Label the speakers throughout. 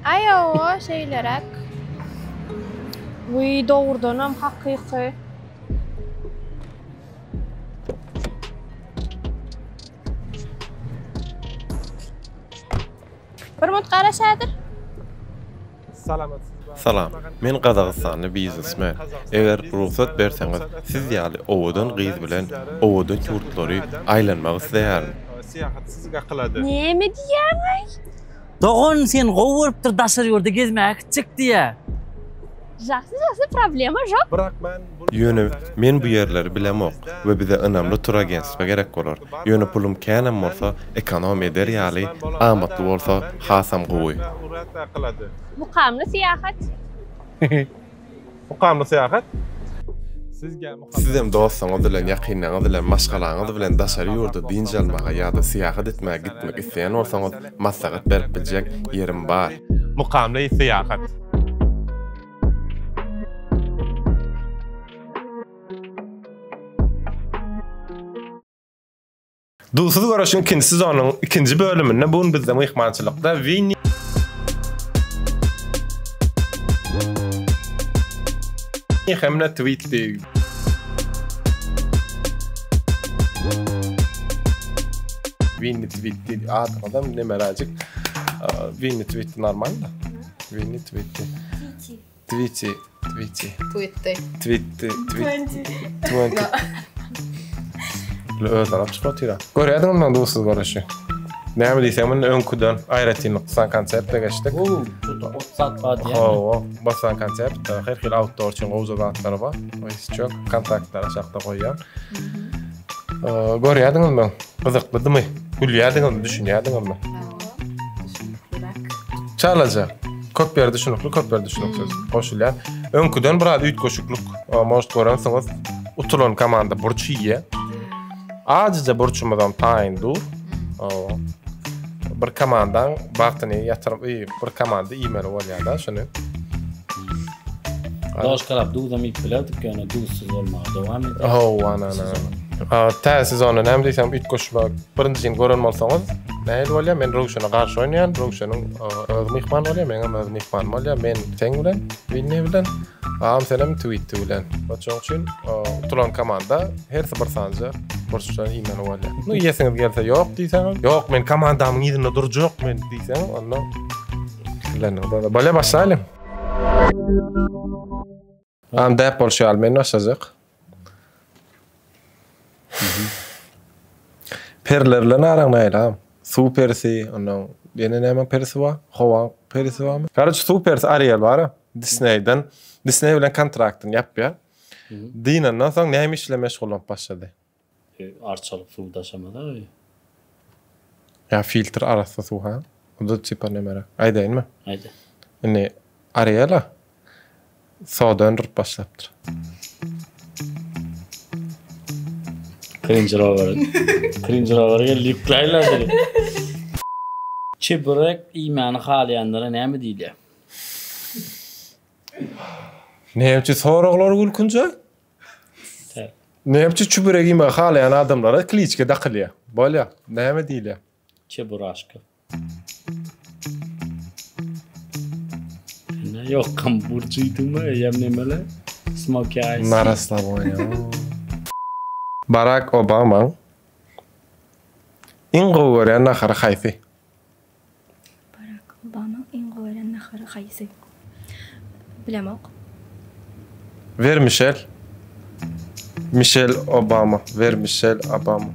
Speaker 1: Aý hawa şeýleräk. Wiý dogrudanam hakyky. Bir minut garaş häzir.
Speaker 2: Salam, men gazagystanly biznesmen. Eger rugsat berseňiz, siz ýaly owadan gyz bilen owadan ýurtlary aýlanmak isleýärin.
Speaker 1: Näme diýýäňaý?
Speaker 3: Dogan sen gowy görüpdir daşary ýurda gezmäge gitjek diýýä.
Speaker 1: Jaksy jaksy problema jok.
Speaker 2: Ýöne men bu ýerleri bilemok we bize ynamly turagentstwo gerek bolar. Ýöne pulum känem bolsa ekonom eder ýaly amatly bolsa hasam gowy.
Speaker 1: Mukamly syýahat.
Speaker 4: Mukamly syýahat.
Speaker 2: Sizem dostuňyz bilen, ýakynlaryňyz bilen, maşgalaňyz bilen daşary ýurda dynç almaga ýa-da syýahat etmäge gitmek isleýän bolsaňyz maslahat berip biljek ýerim bar.
Speaker 4: Mukamly syýahat. Duzsuz göreşiň ikinji sezonynyň ikinji bölüminde bu gün bizde myhmançylykda Winni hem-de Twitti. Winni Twitti adyňyzam nemeräjik. Winni Twitti normalda. Winni Twitti. Twiti, Twiti.
Speaker 5: Twitti.
Speaker 2: Twitti, Twitti. Twenty.
Speaker 4: Özler açyp otyr. Görýärdiň ondan duzsuz göreşi. Näme diýseň munda öňküden aýratynlyk san konsepte geçdik.
Speaker 3: Oo, şurada ot zat bar diýýän.
Speaker 4: Hawa, basan konsept, her hili outdoor üçin gowja zatlary bar. Oýsçok, kontaktlary aşakda goýýan. Görýärdiňizmi? Gyzyklydymy? Gülýärdiňizmi, düşünýärdiňizmi? Çalaja. Köp ýerde düşünikli, köp ýerde düşüniksiz. Goşulýan. Öňküden biraz üýtgeşiklik, может görensiňiz. Utulan komanda burç iýýär. Ajyja burçumyzam taýyn dur. Bir komandaň bagtyny ýatyryp, bir komanda iýmeli bolýar-da şuny.
Speaker 3: Doşkalap duzam iýip bilerdik, ýöne duzsuz bolmaga dowam edýär.
Speaker 4: Hawa, ana, ana. Täze sezonda näme diýsem üýtgeşme birinjisini gören bolsaňyz, nähili bolýar? Men Röwşene garşy oýnaýan, Röwşeniň özi myhman bolýar, meňem öz myhmanym bolýar. Men seň bilen, Winni bilen, agam senem Twitti bilen. Şonuň üçin utulan komanda hersi bir sanyja burçdan iýmeli bolýar. Nu iýesiňiz gelse ýok diýseňiz, ýok men komandamyň yzynda durjak men diýseňiz, onda pikirleniň. Bolýar başlaýlyň. Agam däp bolşy ýaly men başlajak. Periler bilen araň nähili agam? Suw perisi, ondan ýene nämäň perisi bar? Howaň perisi barmy? Garoç suw perisi Ariel bar-a. Disneýden. Disneý bilen kontraktyny ýapýar. Dynandan soň näme iş bilen meşgullanyp başlady?
Speaker 3: Arçalyk suw daşamaz-a öýe.
Speaker 4: Ýa filtr arassa suw ha? O-da tipa nemere. Aýdaýynmy?
Speaker 3: Aýda.
Speaker 4: Indi Ariela soda öndürip başlapdyr.
Speaker 3: Cringe Rover. Cringe Rover geldi ýükläýler seni. Çeburek iýmäni halaýanlara näme diýilýär?
Speaker 4: Näme üçin soraglar gülkünje? Näme üçin çübürek iýmegi halaýan adamlara kliçka dakylýar? Bolýar. Näme diýilýär?
Speaker 3: Çeburaşka. Ine ýok kam burjydymy eýýäm nemele? Smoky eyes.
Speaker 4: Na rasslabonýa. Barak Obamaň iň gowy görýän nahary haýsy?
Speaker 6: Barak Obamaň iň gowy görýän nahary haýsy? Bilemok.
Speaker 4: Wermişel. Mişel Obama. Wermişel Obama.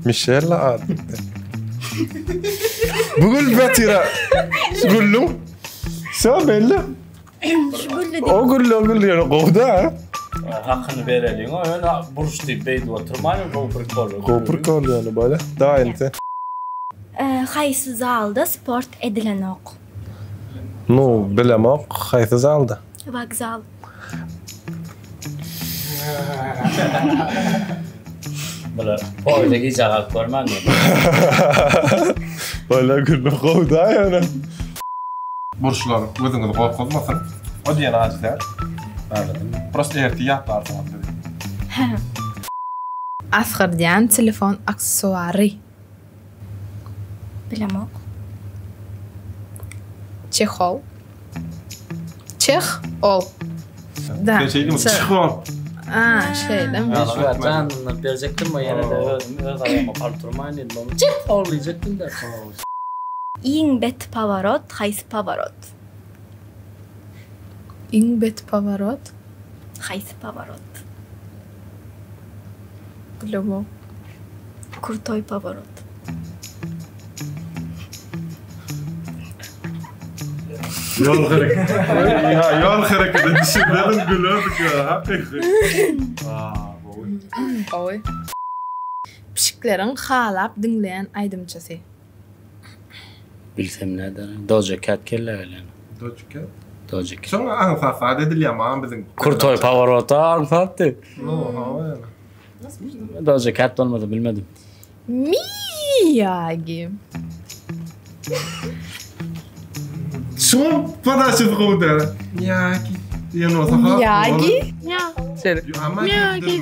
Speaker 4: Mişel ady. Bu gül Batyra. Güllüň. Sen belli.
Speaker 6: Şu gülli
Speaker 4: O gülli o gülli ýöne gowy da.
Speaker 3: Hakyny bereliň o ýöne burç diýip beýdip oturmaýyn gowy prikol.
Speaker 4: Gowy prikol ýöne bolýa. Dawaý indi sen.
Speaker 6: Haýsy zalda sport edilenok?
Speaker 4: Nu, bilemok, haýsy zalda?
Speaker 6: Wokzal.
Speaker 3: Bular poýda gijä galyp görmändir.
Speaker 4: Bolýa gülüm gowy-da ýöne. Burçlar gözüňizi gorkuzmasyn. O diýen ajy däl. Prosta ertir ýatlarsyňyz bizi.
Speaker 6: Hä.
Speaker 5: Asgyrdýan telefon aksessuary.
Speaker 6: Bilemok.
Speaker 5: Çehol. Çeh ol.
Speaker 4: Da. Sen şeýdimi? Çehol.
Speaker 5: A, şeýdemi?
Speaker 3: Men şu wagt janyndan berjekdim we ýene-de özüm öz aýagyma pal turmaýyn diýdim. Ony çeh ol diýjekdim-de.
Speaker 6: Iň bet pawarot haýsy pawarot?
Speaker 5: Iň bet pawarot?
Speaker 6: Haýsy pawarot?
Speaker 5: Bilemok.
Speaker 6: Krutoý pawarot.
Speaker 4: Ýol hereketi. Ýa ýol hereketi düşünmedim gülerdik ýa hakyky. Gowy.
Speaker 5: Gowy. Pişikleriň halap diňleýän aýdymçysy.
Speaker 3: Bilsem näderin. Doja Cat kellä gelýän.
Speaker 4: Doja Cat?
Speaker 3: Doja Cat.
Speaker 4: Şoňa aňsat zat edilýär maňa biziň.
Speaker 3: Krutoý pawarota aňsatdy.
Speaker 4: No, hawa ýa.
Speaker 3: Doja Cat bolmasa bilmedim.
Speaker 5: Miyagi.
Speaker 4: Şoň podaçasy gowy däl. Miyagi diýen bolsa has gowy.
Speaker 5: Miyagi?
Speaker 4: Miyagi.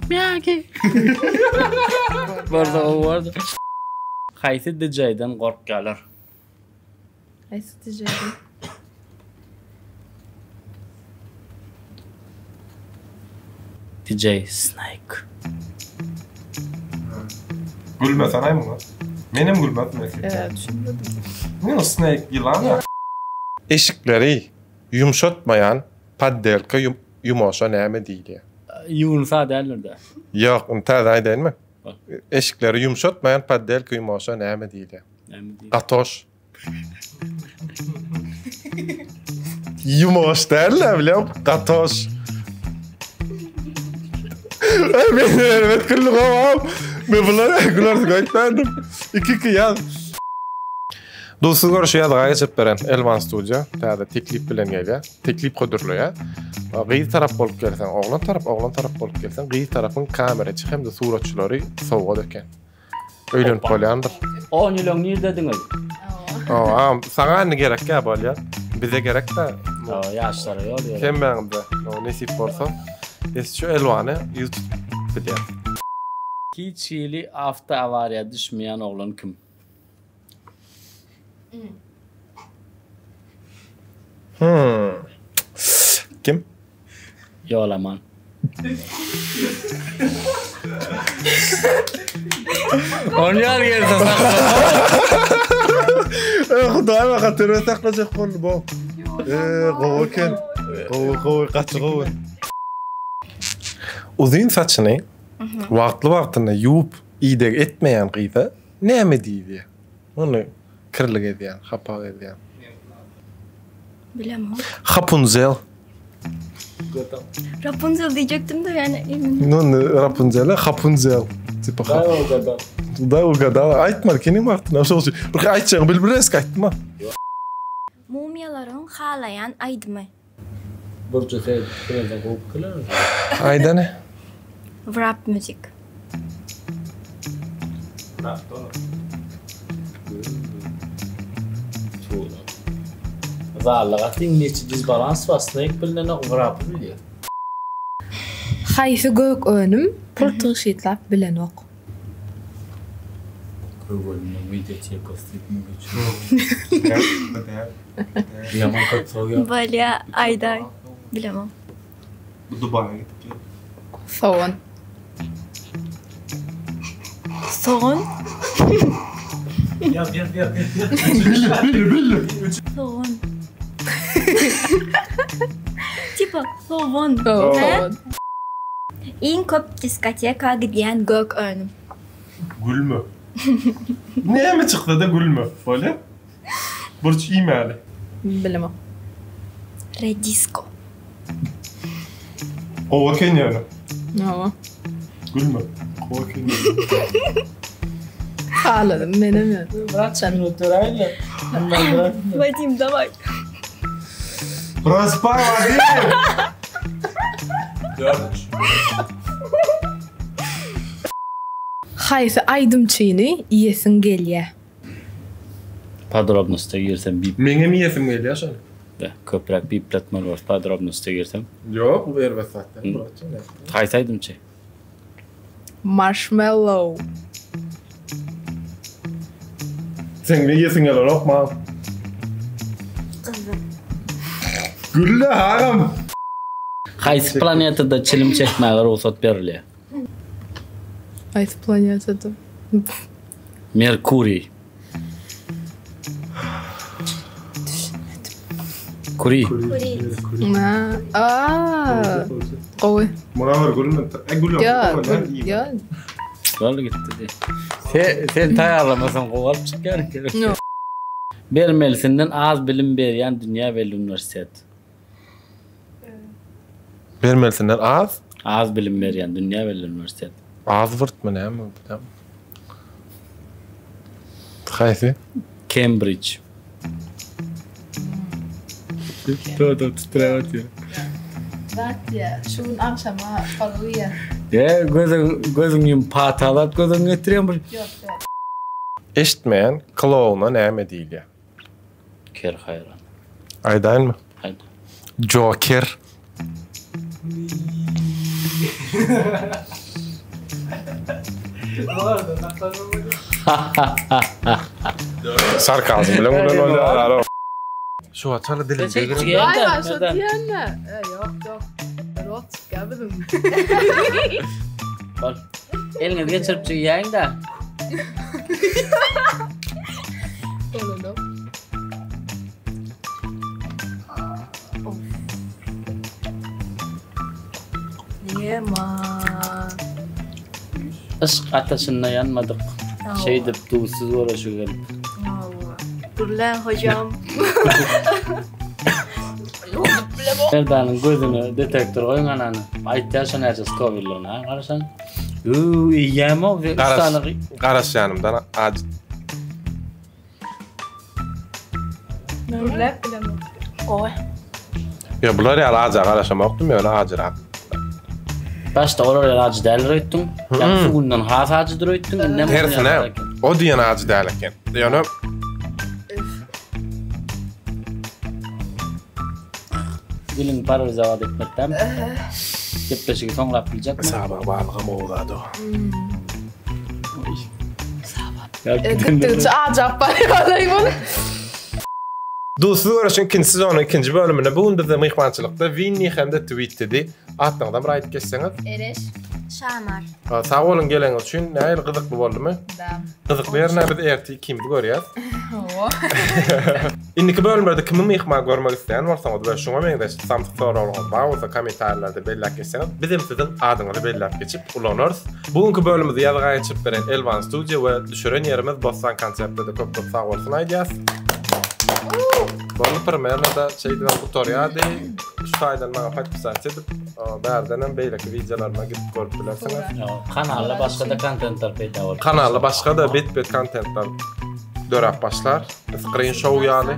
Speaker 3: Miyagi. Bolsa gowy bordy. Haýsy DJ-den gorkýarlar?
Speaker 5: Haýsy DJ-den?
Speaker 3: DJ Snake.
Speaker 4: Gülmesene muňa. Menem gülmezdim erkek.
Speaker 5: Evet, düşünmedim.
Speaker 4: Ne o Snake ýylan ýa? Eşikleri ýumşatmaýan poddelka ýumaşa näme diýilýär?
Speaker 3: Ýuwunsa däldir-dä.
Speaker 4: Ýok, ony täze aýdaýynmy? Eşikleri ýumşatmaýan poddelka ýumaşa näme diýilýär?
Speaker 3: Näme diýilýär?
Speaker 4: Gatoş. Ýumaş däl-de, bilýän, gatoş. Ay men erbet güldüm ama men bulara gülersin aýtmadym. 2-2 ýaz. Duzsuz görüşi ýazga geçirip beren Elwan Studio täze teklip bilen gelýär. Teklip hödürleýär. Gyz tarap bolup gelseň, oglan tarap, oglan tarap bolup gelseň, gyz tarapyň kameraçy hem-de suratçylary sowgat eken. Öýlenip bolýandyr.
Speaker 3: On ýyl öň nirdediňiz?
Speaker 4: Hawa, saňa indi gerekýä bolýa. Bize gerek-dä.
Speaker 3: Hawa, ýaşlara ýol ýör.
Speaker 4: Hemmäňize nesip bolsa. Biz şu Elwany ýüz tutup bilýäs.
Speaker 3: Hiç hili awtoawariýa düşmeýän oglan kim?
Speaker 4: Hmm. Kim?
Speaker 3: Ýolaman. Onýar gelse sakla.
Speaker 4: Ey Hudaý baka töre saklajak boldy bu. Eee gowy eken. Gowy gowy gaty gowy. Uzyn saçyny wagtly wagtynda ýuwup ideg etmeýän gyza näme diýilýär? Muny kirli gezýän, hapa gezýän.
Speaker 6: Bilemok.
Speaker 4: Hapunzel.
Speaker 6: Rapunzel diýjekdim-de ýani emin.
Speaker 4: No, Rapunzel, Hapunzel. Tipa
Speaker 3: Daý ugadal.
Speaker 4: Daý ugadal. Aýtma, keniň wagtyna şol şey. Bir aýtjagyňy bilbiresk aýtma.
Speaker 6: Mumiýalaryň halaýan aýdymy.
Speaker 3: Burça sen pikir gowy pikirler.
Speaker 4: Aýdany.
Speaker 6: Wrap müzik.
Speaker 3: Zalda gaty iňlisçe disbalans bar, Snake bilinenok, Wrapy bilýär.
Speaker 5: Haýsy gök önüm pul tygşytlap bilenok?
Speaker 3: Gök önümden wideo çekmek üçin. Ýaman köp sowýar.
Speaker 6: Bolýa aýdaý. Bilemok.
Speaker 4: Bu Dubaýa gidip geldi.
Speaker 5: Sogan.
Speaker 6: Sogan.
Speaker 3: Ýaz ýaz ýaz ýaz.
Speaker 4: Billi billi.
Speaker 6: Sogan. Tipa sogan.
Speaker 5: Sogan.
Speaker 6: Iň köp diskoteka gidýän gök önüm.
Speaker 4: Gülme. Näme çyksa-da gülme. Bolýa. Burç iýmäli.
Speaker 5: Bilemok.
Speaker 6: Redisko.
Speaker 4: Gowy eken ýöne.
Speaker 5: Hawa.
Speaker 4: Gülme. Gowy eken ýöne.
Speaker 5: Haladym menem ýöne.
Speaker 3: Brat sen minut beräýle.
Speaker 6: Wadim daway.
Speaker 4: Prospaý Wadim.
Speaker 3: Dört.
Speaker 5: Haýsy aýdymçyny iýesiň gelýä?
Speaker 3: Podrobnosta girsem bip.
Speaker 4: Meňem iýesim gelýär şony.
Speaker 3: Be, köpräk bipletmeli bolar podrobnosta girsem.
Speaker 4: Ýok, bu erbet zat däl, Muratjan.
Speaker 3: Haýsy aýdymçy?
Speaker 5: Marshmello.
Speaker 4: Seň iýesiň gelenok maňa. Gülle agam.
Speaker 3: Haýsy planetada çilim çekmäge rugsat berilýär?
Speaker 5: Haýsy planetada?
Speaker 3: Merkuriý.
Speaker 5: Düşünmedim.
Speaker 3: Kuri.
Speaker 6: Kuri.
Speaker 5: Aa, gowy.
Speaker 4: Muňa bir gülme. E gülüyorum.
Speaker 5: Ýa, gül, ýa.
Speaker 3: Boldy gitdi diý. Sen, sen taýýarlamasaň gowy alyp çykýar eken.
Speaker 5: Ýok.
Speaker 3: Bermelisinden az bilim berýän dünýä belli uniwersitet.
Speaker 4: Bermelisinden az?
Speaker 3: Az bilim berýän dünýä belli uniwersitet.
Speaker 4: Azwyrtmy näme bu näme? Haýsy?
Speaker 3: Kembrij. Dodo titräp otyr.
Speaker 5: Zat diýýär, şu gün agşama palow iýýäs.
Speaker 3: Ýa gözüň gözüň ýum patalap gözüň getirýän bir.
Speaker 5: Ýok, ýok.
Speaker 4: Eşitmeýän klouna näme diýilýär?
Speaker 3: Ker haýran.
Speaker 4: Aýdaýynmy?
Speaker 3: Aýt.
Speaker 4: Joker. Sarkazm bilen gülen bolýar. Şu wagt dilim degirdi.
Speaker 5: Aý, aý, şo diýende. E, ýok, ýok. Rot çykýar biziň.
Speaker 3: Bol. Eliňizi geçirip çyýýäň-dä.
Speaker 5: Bolanok.
Speaker 6: Ýema.
Speaker 3: Yşk ataşynda ýanmadyk. Şeýdip duzsuz göreşe gelip.
Speaker 6: Gürläň hojam.
Speaker 3: Merdanyň gözüne detektor goýuň anany. Aýtýar şo näçe skowilligini ha garaşaň. Üw iýýämo üç sany.
Speaker 4: Garaşýanymdan ajy.
Speaker 5: Gürläp bilemok.
Speaker 6: Gowy.
Speaker 4: Ýa bular ýaly aja garaşamokdym ýöne ajyrak.
Speaker 3: Başda olar ýaly ajy däldir öýtdüň. Ýa sugundan has ajydyr öýtdüň. Indem
Speaker 4: Tersine o diýen ajy däl eken. Ýöne
Speaker 3: Diliňi paralizować etmekden. Gepleşigi soňlap biljekmi?
Speaker 4: Saba balygam gowy zat o.
Speaker 5: Gitdigiçe ajap barýar bol.
Speaker 4: Duzsuz göreşiň ikinji sezonyň ikinji bölüminde bu gün bizde myhmançylykda Winni hem-de Twittidi. Atlaryňyzam bir aýdyp geçseňiz.
Speaker 6: Ereş. Şamar.
Speaker 4: Sag boluň geleniňiz üçin. Nähili gyzykly boldumy?
Speaker 5: Da.
Speaker 4: Gyzykly ýerine biz ertir ikimizi görýäs.
Speaker 5: Hawa.
Speaker 4: Indiki bölümlerde kimi myhman görmek isleýän bolsaňyz we şuňa meňzeş samsyk soraglaryňyz bar bolsa kommentariýalarda belläp geçseňiz bizem siziň adyňyzy belläp geçip ulanarys. Bu günki bölümimizi ýazga geçirip beren Elwan Studio we düşüren ýerimiz Bossan Konsepte-de köp köp sag bolsun aýdýas. Boldy primerno-da şeýdibem gutarýardy. Şu taýdan maňa podpisasiýa edip, bärdenem beýleki wideolaryma gidip görüp bilersiňiz.
Speaker 3: Kanalda başga-da kontentler peýda bolar.
Speaker 4: Kanalda başga-da bet-bet kontentler döräp başlar. Screen show ýaly.